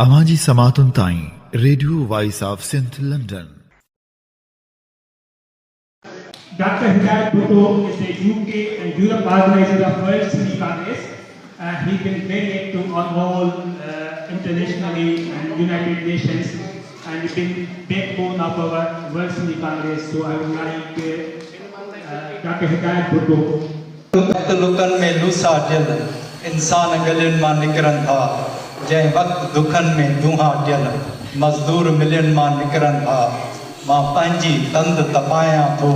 اوهان جي سماعتن تائين radio voice of Sindh London. Doctor Hidayat Bhutto is the UK and Europe organizer of World Sindhi Congress. He's been very active on all internationally and United Nations and he's been backbone of our World Sindhi Congress. So I would like Doctor Hidayat Bhutto. وقت لڪن ۾ لوسا tail, انسان ڳلين مان نڪرن ٿا، جنهن وقت دکن ۾ دونها tail, مزدور million مان نڪرن ٿا، مان پنهنجي تند تپايان ٿو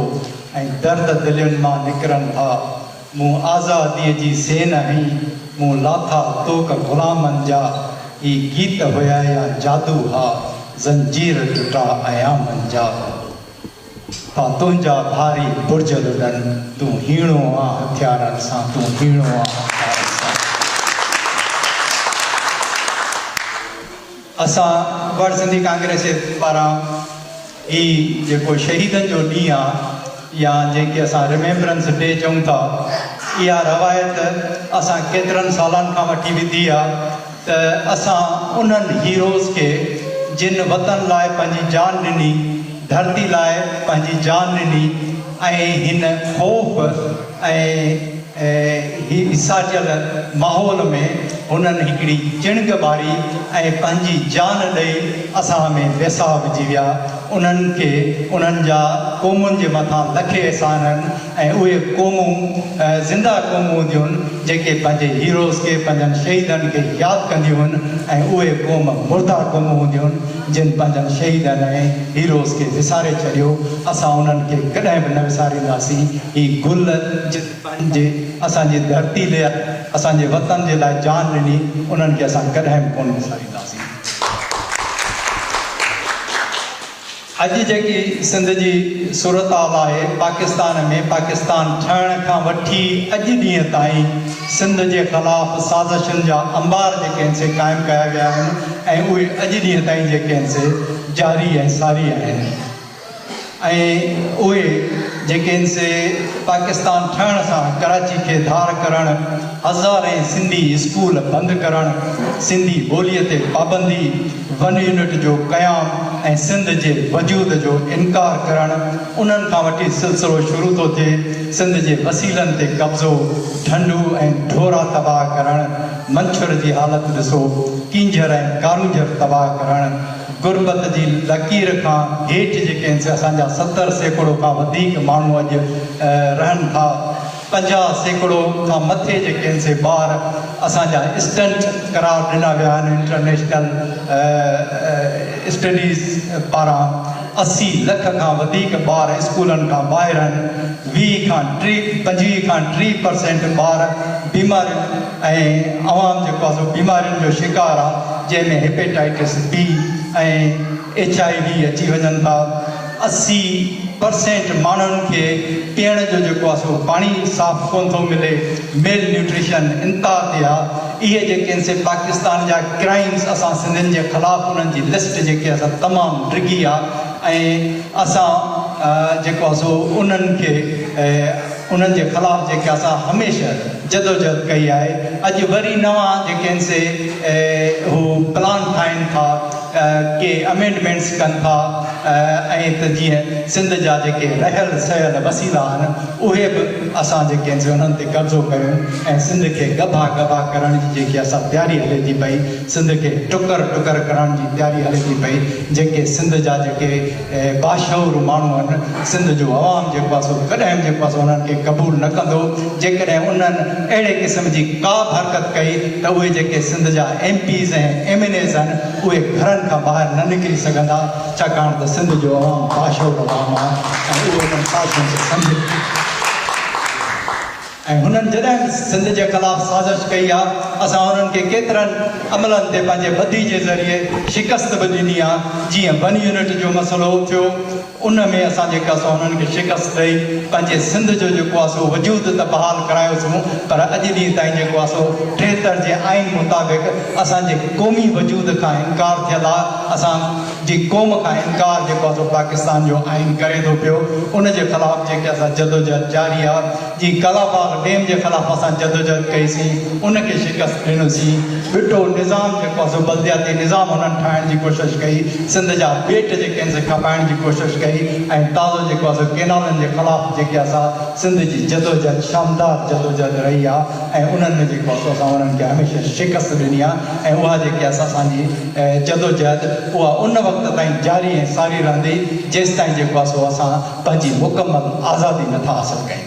۽ درد دلين مان نڪرن ٿا، مون آزاديء جي سين هنئي، مون لاٿا طوق غلامن جا، هي گيت هيا يا جادو ها، زنجير ٽٽا ايامن جا. ٿا تنهنجا ڀاري برج لڏن، تون هيڻو آن هٿيارن سان، تون هيڻو آن هٿيارن سان. اسان ورلڊ سنڌي ڪانگريس پاران هي جيڪو شهيدن جو ڏينهن آ يا جنهن کي اسان ريميمبرنس ڊي چئون ٿا، اها روايت اسان ڪيترن سالن کان وٺي وڌي آ. ته اسان انهن هيروز کي جن وطن لاء پنهنجي جان ڏني، ڌرتي لاء پنهنجي جان ڏني ۽ هن خوف ۽ هيساٽيل ماحول ۾ هنن هڪڙي چڻگ ٻاري ۽ پنهنجي جان ڏئي اسان ۾ ويساهه وجهي ويا، انهن کي انهن جا قومن جي مٿان لکين احسان آهن. ۽ اهي قومون زنده قومون هونديون هن جيڪي پنهنجي هيروز کي پنهنجن شهيدن کي ياد ڪنديون هن ۽ اهي قوم مرده قومون هونديون هن جن پنهنجن شهيدن ۽ هيروز کي وساري ڇڏيو اسان انهن کي ڪڏهن به نه وسارينداسين هي گل جن پنهنجي اسان جي ڌرتي لاء اسان جي وطن جي لاء جان ڏني انهن کي اسان ڪڏهن به ڪونه وسارينداسين. اڄ جيڪي سنڌ جي صورتحال آهي، پاڪستان ۾ پاڪستان ٺهڻ کان وٺي اڄ ڏينهن تائين سنڌ جي خلاف سازشن جا انبار جيڪي آهن سي قائم ڪيا ويا آهن ۽ اهي اڄ ڏينهن تائين جيڪي آهن سي جاري ۽ ساري آهن ۽ اهي جيڪي آهن سي پاڪستان ٺهڻ سان ڪراچي کي ڌار ڪرڻ، هزارين سنڌي اسڪول بند ڪرڻ، سنڌي ٻوليء تي پابندي، ون يونٽ جو قيام ۽ سنڌ جي وجود جو انڪار ڪرڻ، انهن کان وٺي سلسلو شروع ٿو ٿئي، سنڌ جي وسيلن تي قبضو، ڍنڍون ۽ ڍورا تباهه ڪرڻ، منڇر جي حالت ڏسو، ڪينجهر ۽ ڪارونجهر تباهه ڪرڻ، غربت جي لڪير کان هيٺ جيڪي آهن سي اسان جا 70% کان وڌيڪ ماڻهو اڄ رهن ٿا. 50% کان مٿي جيڪي آهن سي ٻار اسان جا اسٽنٽ قرار ڏنا ويا آهن انٽرنيشنل اسٽڊيز پاران 80 لک کان وڌيڪ ٻار اسڪولن کان ٻاهر آهن 20 کان 25 کان 30 پرسينٽ ٻار بيمارين ۽ عوام جيڪو آهي سو بيمارين جو شڪار آهي جنهن ۾ hepatitis B ۽ H I V اچي وڃن ٿا. 80 پرسينٽ ماڻهن کي پيئڻ جو جيڪو آهي سو پاڻي صاف ڪونه ٿو ملي، ميل نيوٽريشن انتها تي آهي، اهي جيڪي آهن سي پاڪستان جا ڪرائمز اسان سنڌين جي خلاف انهن جي لسٽ جيڪي آهي سا تمام ڊگهي آهي ۽ اسان جيڪو آهي سو انهن کي انهن جي خلاف جيڪي آهي سا هميشه جدوجهد ڪئي آهي، اڄ وري نوان جيڪي آهن سي هو پلان ٺاهين ٿا. ڪي امينڊمينٽس ڪن ٿا ۽ ته جيئن سنڌ جا جيڪي رهيل سهيل وسيلا آهن اهي به اسان جيڪي آهن سي انهن تي قبضو ڪيون ۽ سنڌ کي ڳڀا ڳڀا ڪرڻ جي جيڪي اسان تياري هلي ٿي پئي سنڌ کي ٽڪر ٽڪر ڪرڻ جي تياري هلي ٿي پئي جيڪي سنڌ جا جيڪي باشعور ماڻهو آهن، سنڌ جو عوام جيڪو آهي سو ڪڏهن به جيڪو آهي سو انهن کي قبول نه ڪندو، جيڪڏهن انهن اهڙي قسم جي ڪا به حرڪت ڪئي ته اهي جيڪي سنڌ جا M Ps ۽ M N As آهن اهي گهرن کان ٻاهر نه نڪري سگهندا، ڇاڪاڻ ته سنڌ جو عوام باشعور عوام آهي ۽ اهو انهن سازشن کي سمجهي ٿو. ۽ هنن جڏهن به سنڌ جي خلاف سازش ڪئي آ، اسان انهن کي ڪيترن عملن تي پنهنجي ٻڌي جي ذريعي شڪست به ڏني آ، جيئن ون يونٽ جو مسئلو ٿيو، ان ۾ اسان جيڪا سو انهن کي شڪست ڏئي پنهنجي سنڌ جو جيڪو آ سو وجود ته بحال ڪرايوسون پر اڄ ڏينهن تائين جيڪو آ سو 73 جي آئين مطابق اسان جي قومي وجود کان انڪار ٿيل آ، اسان جي قوم کان انڪار جيڪو آ سو پاڪستان جو آئين ڪري ٿو پيو، ان جي خلاف جيڪي اسان جدوجهد جاري آ. جي ڪالاباغ ڊيم جي خلاف اسان جدوجهد ڪئي سين، ان کي شڪست ڏنوسين. ٻٽو نظام جيڪو آهي سو بلدياتي نظام انهن ٺاهڻ جي ڪوشش ڪئي، سنڌ جا ٻيٽ جيڪي آهن سي کپائڻ جي ڪوشش ڪئي ۽ تازو جيڪو آهي سو ڪينالن جي خلاف جيڪي آهي سا سنڌ جي جدوجهد شاندار جدوجهد رهي آهي ۽ انهن ۾ جيڪو آهي سو اسان انهن کي هميشه شڪست ڏني آهي ۽ اها جيڪي آهي سا اسان جي جدوجهد اها ان وقت تائين جاري ۽ ساري رهندي جيستائين جيڪو آهي سو اسان پنهنجي مڪمل آزادي نٿا حاصل ڪيون.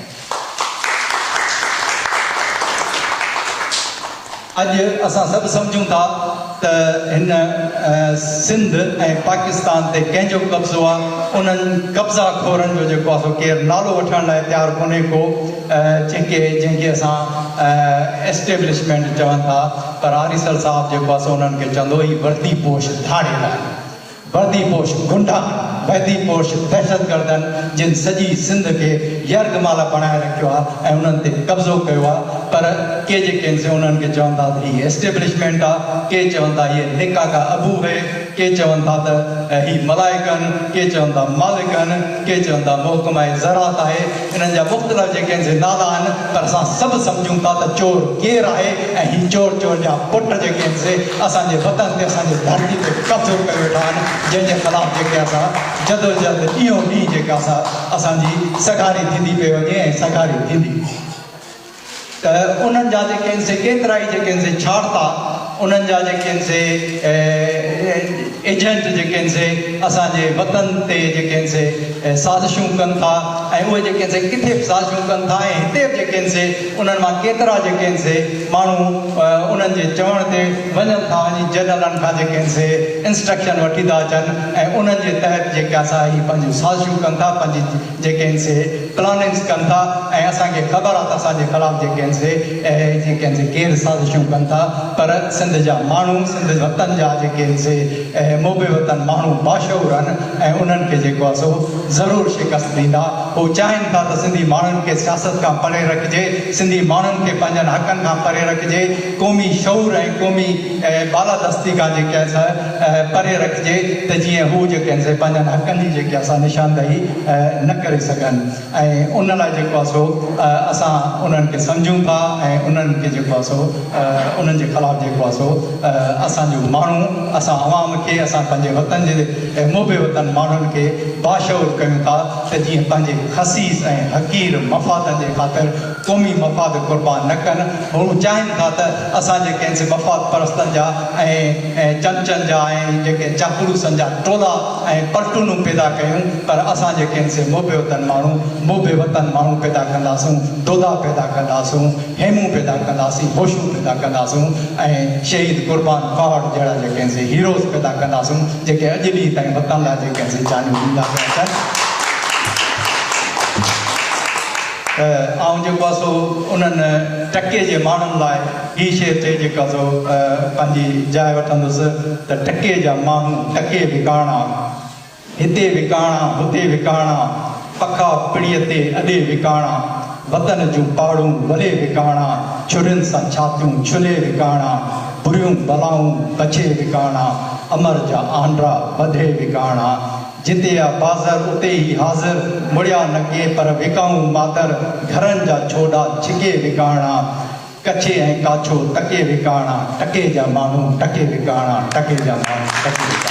اڄ اسان سڀ سمجهون ٿا ته هن سنڌ ۽ پاڪستان تي ڪنهن جو قبضو آ، انهن قبضا خورن جو جيڪو آ سو ڪير نالو وٺڻ لاء تيار ڪونهي ڪو، جيڪي جنهن کي اسان ايسٽيبلشمينٽ چون ٿا، پر آريسر صاحب جيڪو آ سو انهن کي چوندو هي وردي پوش ڌاڙيل آهن. وردي پوش غنڊا، وردي پوش دهشتگردن جن سڄي سنڌ کي يرغمال بڻائي رکيو آ ۽ انهن تي قبضو ڪيو آ پر ڪي جيڪي آهن سي انهن کي چون ٿا ته هي اسٽيبلشمينٽ آ، ڪي چون ٿا هي نڪا ڪا ابو هي، ڪي چون ٿا ته هي ملائڪ آهن، ڪي چون ٿا مالڪ آهن، ڪي چون ٿا محڪمه زراعت آهي، انهن جا مختلف جيڪي آهن سي نالا آهن پر اسان سڀ سمجهون ٿا ته چور ڪير آهي ۽ هي چور چور جا پٽ جيڪي آهن سي اسان جي وطن تي اسان جي ڌرتي تي قبضو ڪري ويٺا آهن جنهن جي خلاف جيڪي اسان جدوجهد ڏينهون ڏينهن جيڪا سا اسان جي سگهاري ٿيندي پئي وڃي ۽ سگهاري ٿيندي. ته انهن جا جيڪي آهن سي ڪيترائي جيڪي آهن سي ڇاڙتا، انهن جا جيڪي آهن سي ايجنٽ جيڪي آهن سي اسان جي وطن تي جيڪي آهن سي سازشون ڪن ٿا ۽ اهي جيڪي آهن سي ڪٿي به سازشون ڪن ٿا ۽ هتي به جيڪي آهن سي انهن مان ڪيترا جيڪي آهن سي ماڻهو انهن جي چوڻ تي وڃن ٿا وڃي جنرلن کان جيڪي آهن سي انسٽرڪشن وٺي ٿا اچن ۽ انهن جي تحت جيڪا سا هي پنهنجون سازشون ڪن ٿا پنهنجي جيڪي آهن سي پلاننگس ڪن ٿا ۽ اسان کي خبر آ ته اسان جي خلاف جيڪي آهن سي جيڪي آهن سي ڪير سازشون ڪن ٿا پر سنڌ جا ماڻهو سنڌ وطن جا جيڪي آهن سي محب وطن ماڻهو باشعور آهن ۽ انهن کي جيڪو آ سو ضرور شڪست ڏيندا هو چاهين ٿا ته سنڌي ماڻهن کي سياست کان پري رکجي سنڌي ماڻهن کي پنهنجن حقن کان پري رکجي قومي شعور ۽ قومي بالادستي کان جيڪي آهي سا پري رکجي ته جيئن هو جيڪي آهن سي پنهنجن حقن جي جيڪي آهي سا نشاندهي نه ڪري سگهن ۽ ان لاء جيڪو آهي سو اسان انهن کي سمجهون ٿا ۽ انهن کي جيڪو آهي سو انهن جي خلاف جيڪو آهي سو اسان جو ماڻهو اسان عوام کي اسان پنهنجي وطن جي محب وطن ماڻهن کي باشعور ڪيون ٿا ته جيئن پنهنجي خسيس ۽ حقير مفادن جي خاطر قومي مفاد قربان نه ڪن. هو چاهين ٿا ته اسان جيڪي آهن سي مفاد پرستن جا ۽ چمچن جا ۽ جيڪي چاپلوسن جا ٽولا ۽ پلٽونون پيدا ڪيون پر اسان جيڪي آهن سي محب وطن ماڻهو محب وطن ماڻهو پيدا ڪنداسون، دودا پيدا ڪنداسون، هيمون پيدا ڪنداسين، هوشو پيدا ڪنداسون ۽ شهيد قربان کهاوڙ جهڙا جيڪي آهن سي هيروز پيدا ڪنداسون جيڪي اڄ ڏينهن تائين وطن لاء جيڪي آهن سي جانيون ڏيندا پيا اچن. ته آئون جيڪو آهي سو انهن ٽڪي جي ماڻهن لاء هي شعر چئي جيڪو آهي سو پنهنجي جاء وٺندس ته ٽڪي جا ماڻهو ٽڪي وڪاڻا، هتي وڪاڻا هتي وڪاڻا، پکا پڙيء تي اڏي وڪاڻا، وطن جون پاڙون ولي وڪاڻا، ڇرين سان ڇاتيون ڇلي وڪاڻا، بريون بلائون بڇي وڪاڻا، امر جا آنڊرا وڌي وڪاڻا. جتي آ بازر اتي هي حاضر، مڙيا نه ڪي پر وڪائون مادر، گهرن جا ڇوڏا ڇڪي وڪاڻا، ڪڇي ۽ ڪاڇو تڪي وڪاڻا، ٽڪي جا ماڻهو ٽڪي وڪاڻا، ٽڪي جا ماڻهو ٽڪي وڪاڻا.